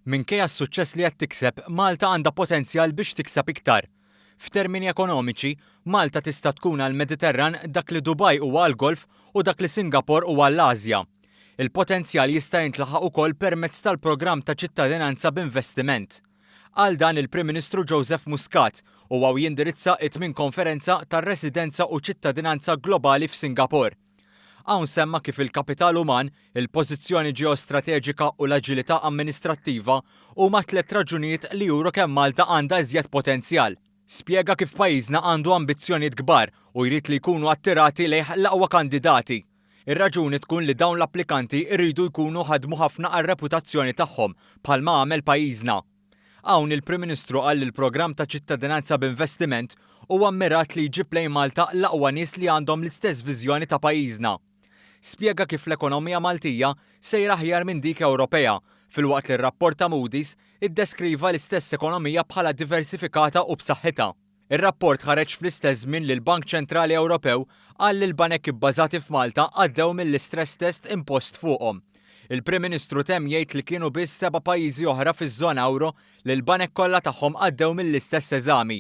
Minkejja s-suċċess li qed tikseb, Malta għandha potenzjal biex tikseb iktar. F'termini ekonomiċi, Malta tista' tkun għall-Mediterran dak li Dubai huwa għall-Golf u dak li Singapore huwa għall-Asja. Il-potenzjal jista' jintlaħaq ukoll permezz tal-programm ta' ċittadinanza b'investiment. Qal dan il-Prim Ministru Joseph Muscat huwa u jindirizza it-tmien konferenza tar-residenza u ċittadinanza globali f'Singapore. Hawn semma kif il-kapital uman, il-pożizzjoni ġeostrateġika u l-aġilità amministrattiva huma tliet raġunijiet li juru kemm Malta għandha iżjed potenzjal. Spjega kif pajjiżna għandu ambizzjonijiet kbar u jrid li jkunu attirati lejh l-aqwa kandidati. Ir-raġuni tkun li dawn l-applikanti jridu jkunu ħadmu ħafna għar-reputazzjoni tagħhom bħalma għamel pajjiżna. Hawn il-Prim Ministru qal li l-programm ta' ċittadinanza b'investiment huwa mmirat li jġib lejn Malta l-aqwa nies li għandhom l-istess viżjoni ta' pajjiżna. Spjega kif l-ekonomija Maltija sejra aħjar minn dik Ewropea, filwaqt li r-rapport ta' Moody's iddeskriva l-istess ekonomija bħala diversifikata u b'saħħitha. Ir-rapport ħareġ fl-istess żmien li l-Bank Ċentrali Ewropew qal li l-banek ibbażati f'Malta għaddew mill-istress test impost fuqhom. Il-Prim Ministru temm jgħid li kienu biss seba' pajjiżi oħra fiż-żona ewro li l-banek kollha tagħhom għaddew mill-istess eżami.